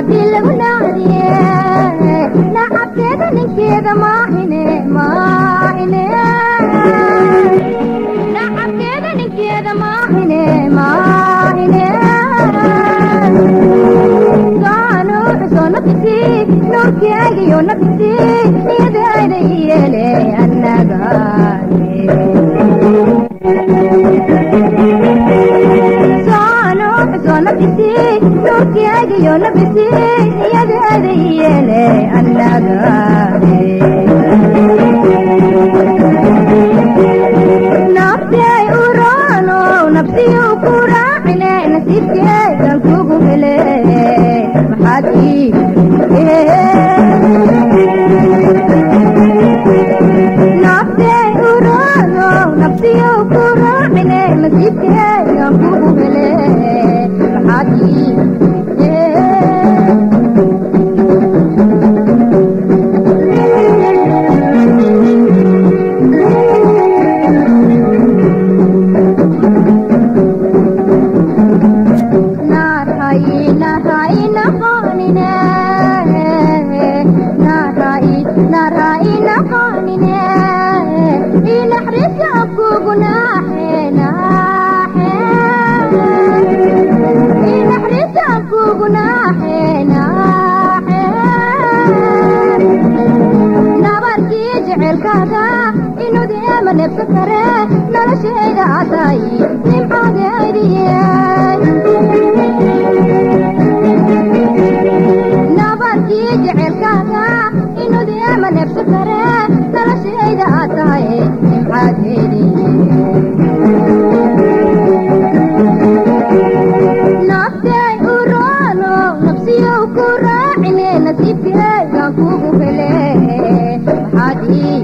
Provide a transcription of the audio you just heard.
Haddii lagu naadiye nacabkeeda ninkeeda maahine maahine, nacabkeeda ninkeeda maahine maahine. Soo nafisi nuurkeygiyo nafisi niyadayda iyele annagaane. Soo nafisi nuurkeygiyo nafisi niyadayda iyele annagaane. Naftay urano nafsiyu ku raacine, nasiibkeedan kugu hele, maxaad ii naftay urano nafsiyu ku raacine, nasiibkeedan kugu hele, maxaad ii. Nabarkii jecelkaaga inudeema neebsan kare, noloshayda ataay nimcadeediye. Nabarkii jecelkaaga inudeema neebsan kare, noloshayda ataay nimcadeediye. Naftay urano nafsiyow ku raacine, nasiibkeegan kugu hele, maxaad ii